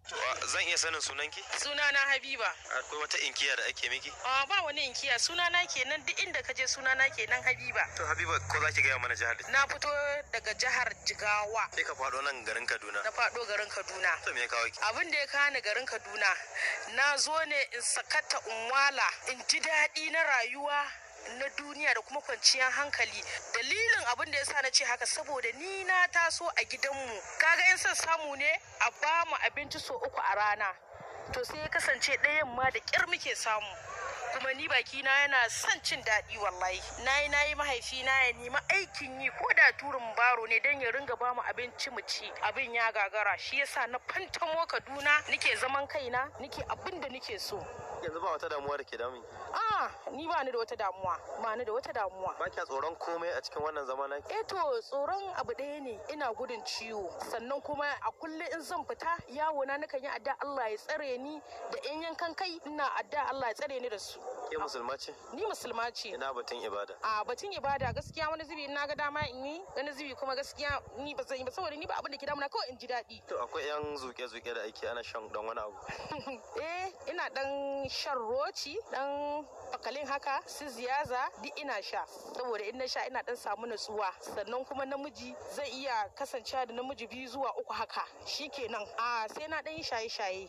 Zan iya sanin sunanki? Sunana Habiba. Akwai wata inkiya da ake miki? A ba wani inkiya, sunana kenan, duk inda ka je sunana kenan Habiba. To Habiba, ko za ki gaya mana jihar da Na fito daga jihar Jigawa. Sai ka faɗo nan garin Kaduna. Na faɗo garin Kaduna. To me ya kawo ki? Abin da ya kawo ni garin Kaduna, na zo ne in sakata, in wala, in ji daɗi na rayuwa na duniya da kuma kwanciyar hankali. Dalilin abin da yasa na ce haka, saboda ni na taso a gidanmu, kaga in son samu ne a ba mu abinci so 3 a rana, to sai ya kasance ɗayan ma da ƙyar muke samu. Kuma ni baki na yana son cin daɗi. Wallahi nayi nayi mahaifina ya nemi aikin yi, ko da turin baro ne, don ya ringa bamu abinci mu ci, abin ya gagara. Shi yasa na fantamo Kaduna, nike zaman kaina, nike abin da nike so. Yanzu ba wata damuwa da ke damun ki? A, ni ba ni da wata damuwa, ba ni da wata damuwa. Ba kya tsoron komai a cikin wannan zama naki? Eh to, tsoron abu ɗaya ne, ina gudun ciwo. Sannan kuma a kullum in zan fita yawo na, nakan yi adda Allah ya tsare ni da yan yankan kai, ina adda Allah ya tsare ni da su. Ke musulma ce? Ni musulma ce. Ina batun ibada? A batun ibada, gaskiya wani zubi in naga dama in yi, wani zubi kuma gaskiya ni ba zan yi ba, saboda ni ba abin da ke damuna, kawai in ji daɗi. To akwai yan zuke-zuke da ake ana shan dan wani abu? Eh, ina dan shan roci, dan fakalin haka, su ziyaza, duk ina sha, saboda in na sha ina dan samu natsuwa. Sannan kuma namiji zai iya kasancewa da namiji biyu zuwa uku haka, shikenan. A sai na dan yi shaye-shaye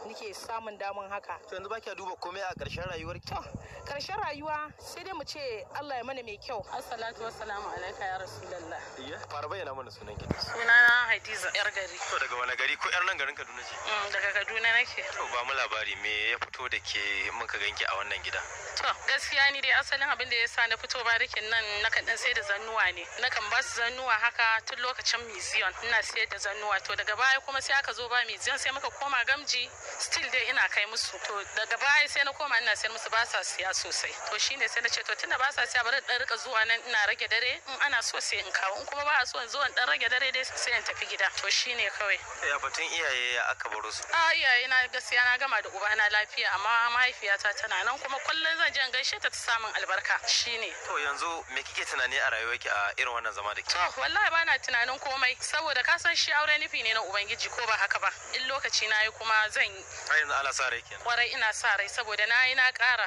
nike samun daman haka. To yanzu ba kya duba komai a ƙarshen rayuwarki? To, ƙarshen rayuwa sai dai mu ce Allah ya mana mai kyau. Assalatu wassalamu alaika ya Rasulallah. Iya. Fara bayyana mana sunanki. Sunana Hadiza yar gari. To daga wani gari, ko yar nan garin Kaduna ce? Daga Kaduna nake. To ba mu labari, me ya fito da ke muka ganki a wannan gida? To gaskiya ni dai asalin abin da ya sa na fito barikin nan, nakan dan sai da zannuwa ne. Nakan ba su zannuwa haka tun lokacin museum ina sayar da zannuwa. To daga baya kuma sai aka zo ba museum, sai muka koma Gamji, still dai ina kai musu. To daga baya sai na koma ina sayar musu, ba sa siya sosai. To shine sai na ce, to tunda ba sa siya, bari dan rika zuwa nan ina rage dare, in ana so sai in kawo, in kuma ba a so in zo in dan rage dare dai sai in tafi gida. To shine kawai. Ya batun iyaye, ya aka baro su? A iyaye na, gaskiya na gama da ubana lafiya, amma mahaifiyata tana nan, kuma kullum zan je in gaishe ta, ta samun albarka, shine. To yanzu me kike tunani a rayuwarki a irin wannan zama da ke? To wallahi bana tunanin komai, saboda ka san shi aure nufi ne na Ubangiji, ko ba haka ba? In lokaci na yi kuma zan yi. Har yanzu ana sa rai kenan. Kwarai ina sa rai, saboda na yi na ƙara,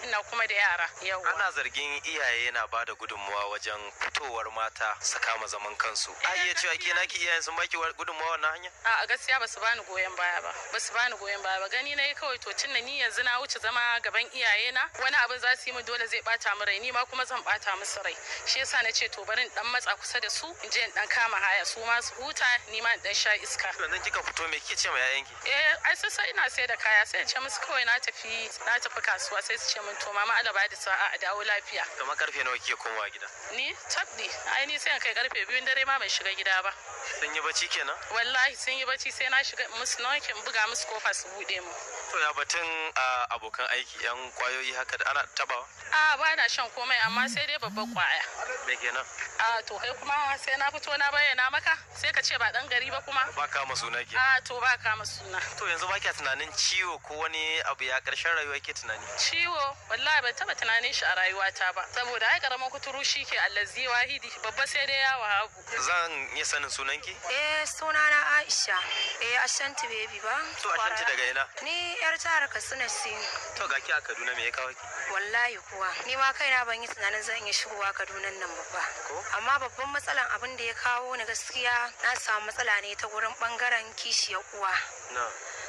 ina kuma da yara yawwa. Ana zargin iyaye na bada gudunmawa wajen fitowar mata su kama zaman kansu. A iya cewa ke naki iyayen sun baki gudunmawa wannan hanya? A gaskiya ba su bani goyon baya ba, ba su bani goyon baya ba. Gani na yi kawai, to tunda ni yanzu na wuce zama gaban iyaye na, wani abin za su yi min dole zai bata min rai, ni ma kuma zan bata musu rai. Shi yasa na ce to bari in dan matsa kusa da su, in je in dan kama haya, su ma su huta, ni ma in dan sha iska. To yanzu kika fito, me kike ce ma 'ya'yanki? Eh, ai sun san ina sai da kaya, sai in ce musu kawai na tafi kasuwa, sai su ce min, "To mama, Allah ba da sa'a, a dawo lafiya." Kamar karfe nawa kike komawa gida? Ni tabdi, ai ni sai in kai karfe 2n dare ma ban shiga gida ba. Sun yi bacci kenan? Wallahi sun yi bacci, sai na shiga musu knocking, buga musu kofa su bude mu. To ya batun abokan aiki, yan kwayoyi haka da ana tabawa? A ba na shan komai, amma sai dai babbar kwaya. Me kenan? A to kai kuma sai na fito na bayyana maka, sai ka ce ba dan gari ba kuma. Ba kama suna ke. A to ba kama suna. To yanzu ba kya tunanin ciwo ko wani abu, ya karshen rayuwa ke tunani? Ciwo wallahi ban taba tunanin shi a rayuwata ba, saboda ai karamin kuturu shi ke allazi wahidi, babba sai dai yawa hagu. Zan iya sanin sunanki? Eh, sunana Aisha. Eh, Ashanti baby ba. To Ashanti, daga ina? Ni yar jihar Katsina ce. To ga ki a Kaduna, me ya kawo ki? Wallahi kuwa, ni ma kaina ban yi tunanin zan iya shigowa Kaduna nan babba. Ko? Amma babban matsalan abin da ya kawo ni, gaskiya na samu matsala ne ta gurin bangaren kishiyar uwa. Na.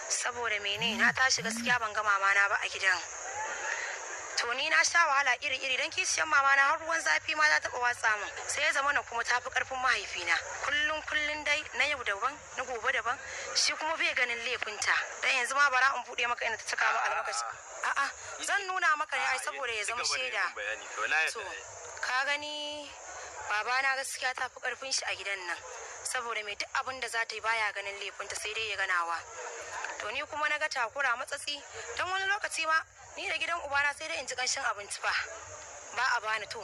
Saboda mene, na tashi gaskiya ban ga mamana ba a gidan. To ni na sha wahala iri-iri don kishiyar mama na har ruwan zafi ma ta taɓa watsa min. Sai ya zama na kuma tafi karfin mahaifina. Kullum kullum dai na yau daban, na gobe daban, shi kuma bai ganin laifinta. Dan yanzu ma bara in buɗe maka inda ta cika min almakashi. A'a, zan nuna maka ne ai saboda ya zama shaida. Bayani to na To, yarda. ka gani, babana gaskiya ta fi karfin shi a gidan nan. Saboda mai, duk abin da za ta yi baya ganin laifinta, sai dai ya ganawa. To ni kuma na ga takura, matsatsi, don wani lokaci ma ni da gidan ubana sai dai in ji kanshin abinci fa ba a bani. To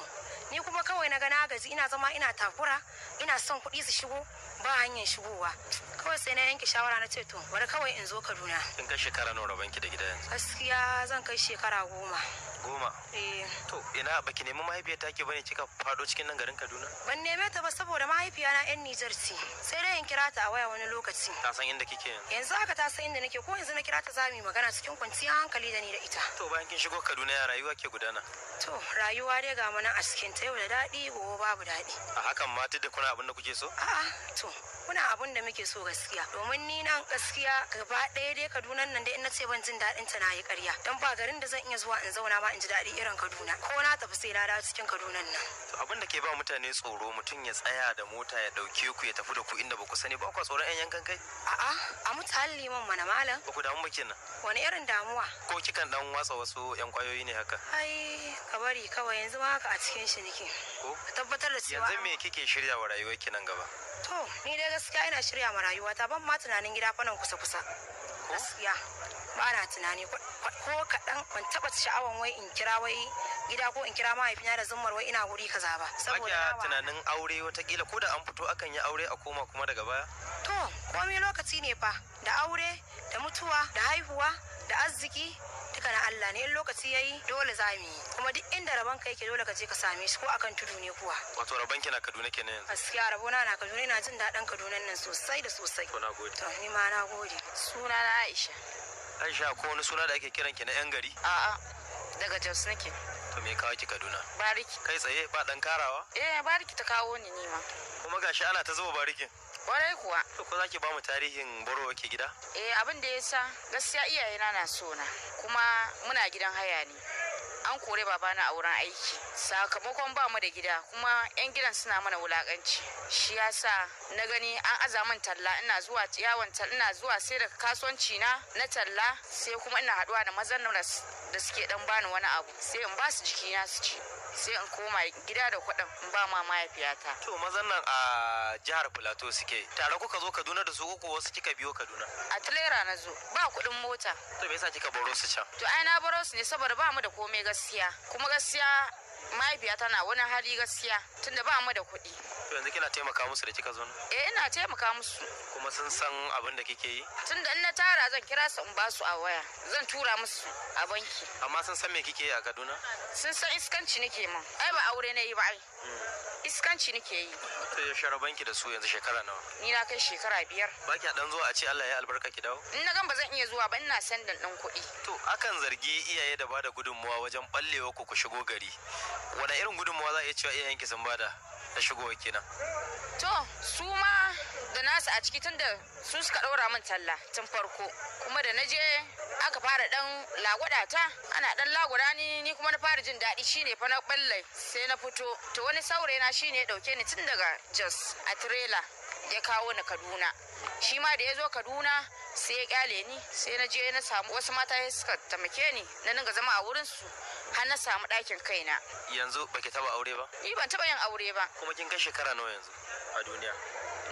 ni kuma kawai na ga na gaji, ina zama ina takura, ina son kuɗi su shigo, ba hanyar shigowa. Kawai Kawai sai na yanke shawara na ce to bari kawai in zo Kaduna. Kin kai shekara nawa rabanki da gida yanzu? Gaskiya zan kai shekara 10. 10? Eh. To ina baki nemi mahaifiyar take bane kika fado cikin nan garin Kaduna? Ban neme ta ba saboda mahaifiyana yan Nijar ce. Sai dai in kira ta a waya wani lokaci. Ta san inda kike yanzu? Yanzu haka ta san inda nake, ko yanzu na kira ta za mu yi magana cikin kwanciyar hankali da ni da ita. To bayan kin shigo Kaduna ya rayuwa ke gudana? To rayuwa dai ga mu nan a cikin ta, yau da daɗi gobe babu daɗi. A hakan ma duk da kuna abin da kuke so? A'a, to muna abin da muke so gaskiya. Domin ni nan gaskiya gaba ɗaya dai Kaduna nan dai in na ce ban jin daɗin ta na yi ƙarya. Don ba garin da zan iya zuwa in zauna ma in ji daɗi irin Kaduna. Ko na tafi sai na dawo cikin Kaduna nan. To abin da ke ba mutane tsoro, mutum ya tsaya da mota ya ɗauke ku ya tafi da ku inda ba ku sani ba, ku tsoron 'yan yankan kai? A'a, a mutu halli man mana malam. Ba ku damu ba kenan? Wani irin damuwa? Ko kikan dan watsa wasu 'yan kwayoyi ne haka? Ai, ka bari kawai, yanzu ma haka a cikin shi nake. Ko? Ka tabbatar da cewa Yanzu me kike shirya wa rayuwar ki nan gaba? To, ni dai gaskiya ina shirya ma rayuwata, ban ma tunanin gida fa nan kusa-kusa. Gaskiya ba na tunani ko kaɗan, ban taɓa sha'awan wai in kira wai gida ko in kira mahaifina da zummar wai ina wuri kaza ba. Saboda Ba na kya wahala. tunanin aure watakila ko da an fito akan yi aure a koma kuma daga baya? To, komai lokaci ne fa, da aure, da mutuwa, da haihuwa, da arziki, duka na Allah ne. In lokaci yayi dole za mu yi. Kuma duk inda rabon ka yake dole ka je ka same shi, ko akan tudu ne kuwa. Wato rabon ki na Kaduna kenan yanzu? Gaskiya rabona na Kaduna, ina jin daɗin Kaduna nan sosai da sosai. To na gode. To ni ma na gode. Suna na Aisha. Aisha, ko wani suna da ake kiran ki na 'yan gari? A'a, daga Jos nake. To me ya kawo ki Kaduna? Bariki. Kai tsaye ba dan karawa? Eh, bariki ta kawo ni nima. Kuma gashi ana ta zuba barikin. Kwarai kuwa. To ko za ki ba mu tarihin baro ke gida? Eh, abin da ya sa gaskiya iyayena na so na, kuma muna gidan haya ne. An kore babana a wurin aiki sakamakon ba mu da gida, kuma 'yan gidan suna mana wulakanci. Shi yasa na gani an aza min talla, ina zuwa yawon talla, ina zuwa sai da kasuwanci na na talla, sai kuma ina haduwa da mazan nan da suke dan bani wani abu, sai in ba su jikina su ci, sai in koma gida da kuɗin in ba ma mahaifiyata. To mazan nan a jihar Plateau suke. Tare kuka zo Kaduna da su ko wasu kika biyo Kaduna? A tilera na zo, ba kuɗin mota. To me yasa kika baro su can? To ai na baro su ne saboda ba mu da komai gaskiya, kuma gaskiya mahaifiyata na wani hali gaskiya tunda ba mu da kuɗi. To yanzu kina taimaka musu da kika zo nan? Eh, ina taimaka musu. Kuma sun san abin da kike yi? Tunda in na tara zan kira su in ba su a waya, zan tura musu a banki. Amma sun san me kike yi a Kaduna? Sun san iskanci nake min. Ai ba aure na yi ba ai. Iskanci nake yi. To yaushe rabanki da su yanzu, shekara nawa? Ni na kai shekara 5. Ba kya dan zuwa a ce Allah ya albarka ki dawo? In na gan ba zan iya zuwa ba, ina sandan ɗin kuɗi. To akan zargi iyaye da bada gudunmuwa wajen ballewa ku ku shigo gari. Wane irin gudunmuwa za a iya cewa iyayenki sun bada da shigowa kenan? To su ma da nasu a ciki, tunda su suka ɗaura min talla tun farko, kuma da na je aka fara ɗan lagwada ta, ana ɗan lagwada ni, ni kuma na fara jin daɗi, shine fa na ɓalle sai na fito. To wani saurayi na shine ya ɗauke ni tun daga Jos a tirela ya kawo ni Kaduna. Shi ma da ya zo Kaduna sai ya kyale ni, sai na je na samu wasu mata suka taimake ni, na dinga zama a wurin su har na samu ɗakin kaina. Yanzu baki taba aure ba? Ni ban taɓa yin aure ba. Kuma kin kai shekara nawa yanzu a duniya?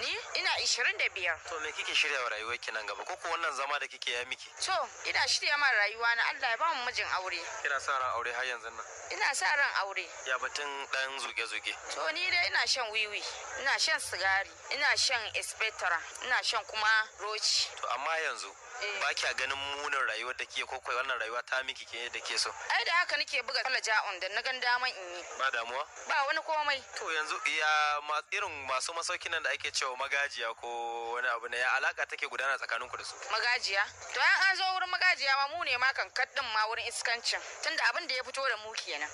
Ni ina 25. To me kike shirya wa rayuwarki nan gaba, ko ko wannan zama da kike ya miki? To ina shirya ma rayuwa na, Allah ya ba mu mijin aure. Kina sa ran aure har yanzu nan? Ina sa ran aure. Ya batun dan zuge-zuge? To ni dai ina shan wiwi, ina shan sigari, ina shan espetara, ina shan kuma roci. To amma yanzu ba kya ganin munin rayuwar da ke ko kai wannan rayuwa ta miki ke da ke so? Ai da haka nake buga kala ja'un da na gan daman in yi. Ba damuwa? Ba wani komai. To yanzu ya irin masu masaukin nan da ake cewa magajiya ko wani abu ne, ya alaka take gudana tsakanin ku da su? Magajiya? To an zo wurin magajiya ma mu ne ma kan kaddin ma wurin iskancin, tunda abin da ya fito da mu kenan.